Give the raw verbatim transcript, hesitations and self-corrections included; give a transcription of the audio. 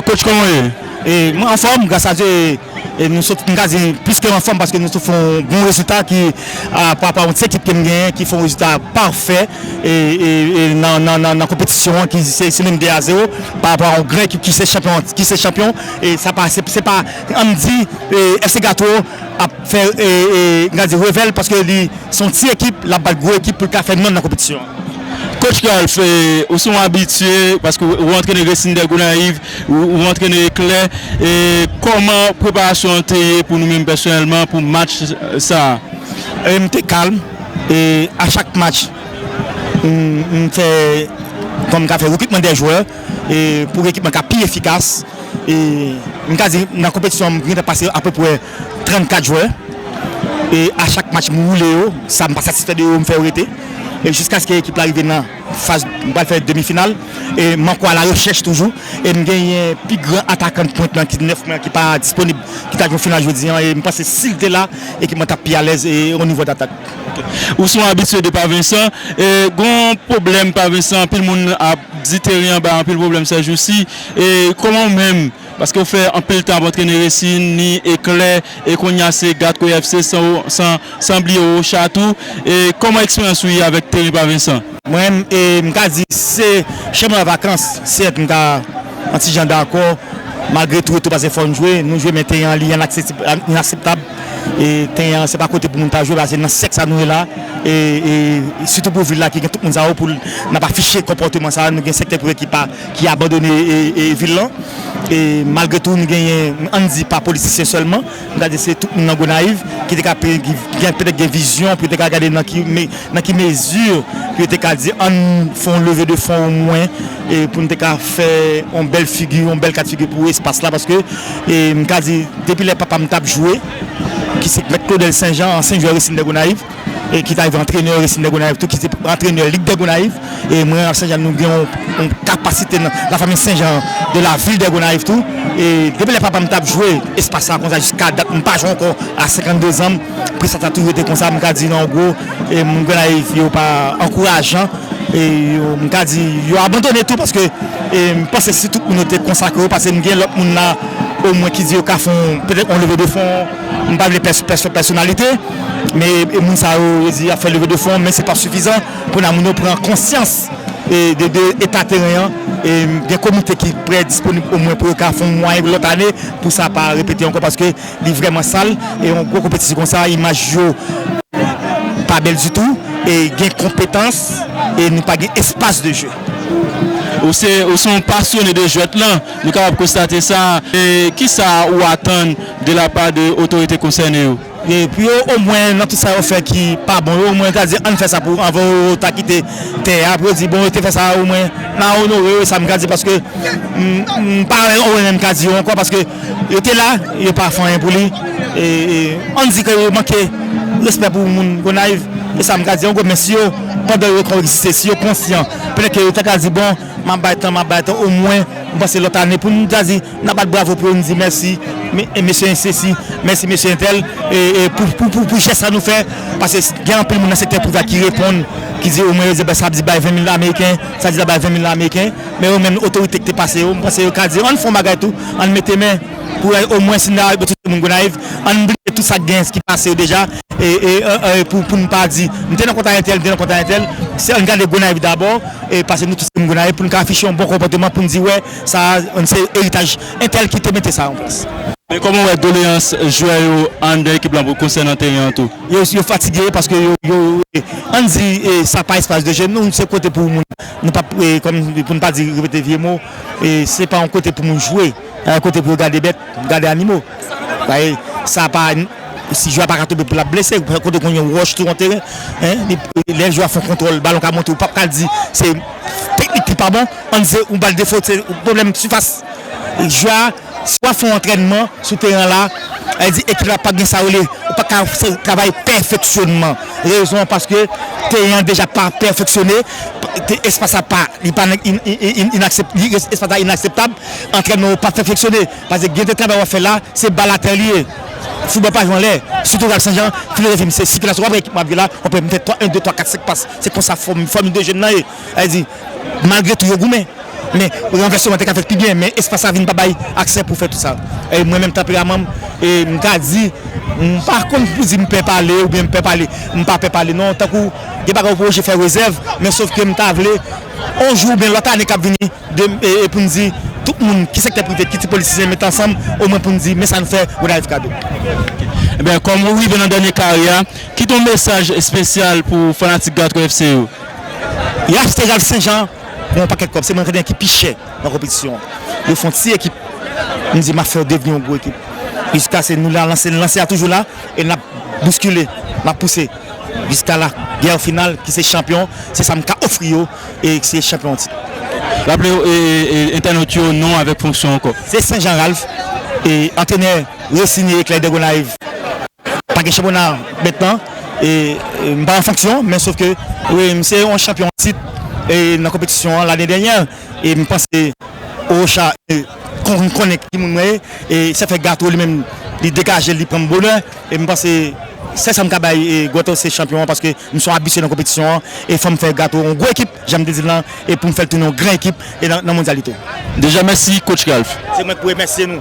Coach, kòman w ye? E, mwen anfòm, gras a Dye, e, e nou sot, m ka di, plis ke anfòm paske nou sot fè yon bon rezilta ki, a, pa rapò a yon ti ekip ke m genyen, ki fè yon rezilta pafè, e, e, e nan, nan, nan, nan konpetisyon an, ki se, se menm de a zewo, pa rapò a yon gran ekip ki se chanpyon, ki se chanpyon, e sa pa, se, se pa, ann di, e, F C Gato ap fè, e, e, m ka di, revè l, paske li, se yon ti ekip, l ap bat gwo ekip pou l ka fè nonm nan konpetisyon an. Coach Ralph, e, ou se yon abitye, paske ou, ou antrene Racing de Gonayiv, ou, ou antrene Eklè, e kòman preparasyon an te ye pou nou menm pèsonèlman pou match sa a? E, m te kalm, e a chak match, m, m fè, kòm m ka fè rekritman de jwè, e pou ekip mwen ka pi efikas, e m ka di, nan konpetisyon an, m gentan pase apeprè trannkat jwè. E a chak match, m woule yo. Sa m pa satisfè de yo, m fè yo rete. E jiskaske ekip la rive nan faz, m pral fè demi final. E m ankò a la rechèch toujou. E m genyen pi gran atakan pwent lan ki nèf mwen ki pa disponib, ki ta jwe final jodi an. E m panse si l te la, ekip mwen t ap pi alèz e o nivo datak. Ou se yon abitye de Pa Vensan. E gen yon pwoblèm Pa Vensan, anpil moun ap di teren an bay anpil pwoblèm sèjousi. E kòman ou menm, paske w fè anpil tan ap antrene Racing, ni Eklè, e kounye a se Gatco F C, san, san, san bliye Rocha tou. E kòman eksperyans ou ye avèk teren Pa Vensan? Mwen, e, m ka di se chanm nan vakans, sèt m ka yon ti jan dakò, malgre tou, tou pase fò n jwe, nou jwe, men teren an li inakseptab, inakseptab. E teren an, se pa kote pou moun ta jwe, paske nan syèk sa nou ye la, e, e sitou pou vil la ki gen tout moun sa yo, pou n ap afiche konpòteman sa, nou gen sektè prive ki pa, ki abandone, e, e vil lan. E malgre tou, nou genyen, ann di, pa politisyen sèlman, m ka di se tout moun nan Gonayiv ki te ka pe-, ki gen, petèt gen vizyon, pou yo te ka gade nan ki me-, nan ki mezi pou yo te ka di, ann fè yon leve de fon omwen, e pou n te ka fè yon bèl figi, yon bèl kat figi pou espas la, paske, e, m ka di, depi lè papa m t ap jwe, ki se Mèt Claudel Saint-Jean, ansyen jwè Racing de Gonayiv, e ki t arive antrenè Racing de Gonayiv tou, ki se antrenè Lig de Gonayiv, e mwen ak Saint-Jean, nou gen yon, yon kapasite nan la famille Saint-Jean de la ville de Gonayiv tou, e depi lè papa m t ap jwe espas la konsa jiska dat, m pa jwe ankò a senkannde zan m, prestans la toujou rete konsa, m ka di nan gwo, e moun Gonayiv yo pa ankourajan, e yo, m ka di, yo abandone tou, paske, e m panse si tout moun yo te konsakre yo, paske m gen lòt moun la, omwen ki di yo ka fè yon, petèt yon leve de fon, m pa vle pès-, pès-, pèsonalite, men e moun sa yo, yo di y ap fè leve de fon, men se pa sifizan pou nan moun yo pran konsyans, e, de, de eta teren an, e gen komite ki prè disponib omwen pou yo ka fè yon mwayen lòt ane, pou sa pa repete ankò, paske li vrèman sal, e yon gwo konpetisyon konsa, imaj yo pa bèl ditou, e gen konpetans, e nou pa gen espas de jeu. Ou se, ou se yon pasyone de jwèt lan, nou kapab konstate sa. E kisa ou atann de la pa de otorite konsène yo? E pou yo, omwen, nan tout sa yo fè ki pa bon yo, omwen ta di, ann fè sa pou, anvan yo ta kite tè a, pou yo di, bon, yo te fè sa, omwen, n a onore yo, e sa m ka di, paske m, m pa wè anyen m ka di yo ankò, paske yo te la, yo pa fè anyen pou li. E, e, ann di ke yo manke respè pou moun Gonayiv. E sa m ka di, yon gwo mèsi yo, pandan yo ankò egziste, si yo konsyan, petèt ke yo ta ka di, bon, m ap bay tan, m ap bay tan, omwen, m panse lòt ane, pou nou ta di, n ap bat bravo pou yo, nou di mèsi, me-, e mesye sesi, mèsi mesye entèl, e, e pou, pou, pou, pou jès sa nou fè, paske gen anpil moun nan sektè prive a ki reponn, ki di, omwen, yo di, ben, sa ap di bay ven mil ameriken, sa di la bay ven mil ameriken, men yo menm otorite ki te pase yo, m panse yo ka di, ann fè yon bagay tou, ann mete men, pou omwen si n a repote moun Gonayiv, ann bliye tout sa k gen ki pase yo deja, e, e, e, e, pou, pou n pa di, m te nan kontak entèl, m te nan kontak entèl, se ann gade Gonayiv dabò, e paske nou tout se moun Gonayiv, pou n ka afiche yon bon konpòteman, pou n di, wè, sa a, se eritaj entèl ki te mete sa an plas. Men kòman w wè doleyans jwè yo anndan ekip lan pou konsènan teren an tou? Yo, yo fatige paske yo, yo, e, ann di, e, sa pa espas de jeu, nou, se kote pou moun, nou pa, e, kòm, pou n pa di, repete vye mo, e, se pa yon kote pou moun jwe, se yon kote pou yo gade bèt, gade animo. Sa e, sa pa, si jwè a pa ka tonbe pou l ap blese, kote konn yon wòch tou yon teren, en, li, lè jwè a fè yon kontwòl, balon ka monte, ou p ap ka di se teknik ki pa bon, ann di se yon bal defo, se pwoblèm sifas. Jwè a, si w ap fè yon antrènman sou teren an la, sa vle di ekip la p ap gen sa yo rele, ou pa ka fè travay pèfeksyonman. Rezon an paske teren an deja pa pèfeksyone, te, espas la pa, li pa in, in, in, in, inaksep-, li, espas la inakseptab, antrènman yo pa pèfeksyone. Paske gen de travay w ap fè la, se bal atè li ye. Foutbòl pa jwe anlè, sitou Ralph Saint-Jean, filozofi m se sikilasyon. W ap wè ekip m ap jwe la, w ap wè m fè twa, en, de, twa, kat, senk pas. Se konsa fòm, fòm de jeu m nan ye. Sa vle di, malgre tou, yo goumen. Men ranvèsman te ka fèt pi byen, men espas la vin pa bay aksè pou fè tout sa. E mwen menm tanperaman m, e m ka di, m pa konn pou di m pè pale oubyen m pè pale, m pa pè pale non. Tankou gen bagay ou pa oblije fè rezèv, men sof ke m ta vle, yon jou oubyen lòt ane k ap vini, de, e, e pou n di, tout moun, ki sektè prive, ki ti politisyen, met ansanm, omwen pou n di, men sa n fè Gonayiv kado. Ebyen, kòm ou rive nan dènye kare a, kite yon mesaj espesyal pou fanatik Gatwo F C yo. Y achte Ralph Saint-Jean pou yon pakèt kòb. Se mwen ki te gen ki pi chè nan konpetisyon an. Yo fè yon ti ekip. M di, m ap fè yo devni yon gwo ekip. Jiska se nou la, lanse, lanse a toujou la, e n ap bouskile, n ap pouse. Jiska la, gè final, ki se chanpyon, se sa m ka ofri yo, e se chanpyon an tit. Raple e, e, entènot yo non avèk fonksyon ankò. Se Saint-Jean Ralph, e antrenè resinye Eclair de Gonayiv. Pa gen chanpyona mentnan, e, e m pa an fonksyon, men sof ke, wi, m se yon chanpyon an tit, e nan konpetisyon an lane dènyè, e m panse Orocha, e, kon-, konnen ki moun mwen ye, e sa fè Gato li menm, li degaje l, li pran m bonè, e m panse sèl sa m ka bay, e, Gato se chanpyon an, paske m se yon abitye nan konpetisyon an, e fò m fè Gato yon gwo ekip, jan m te di l lan, e pou m fè l tounen yon gran ekip, e nan, nan mondyalite. Deja, mèsi, coach Ralph. Se mwen ki pou remèsye nou.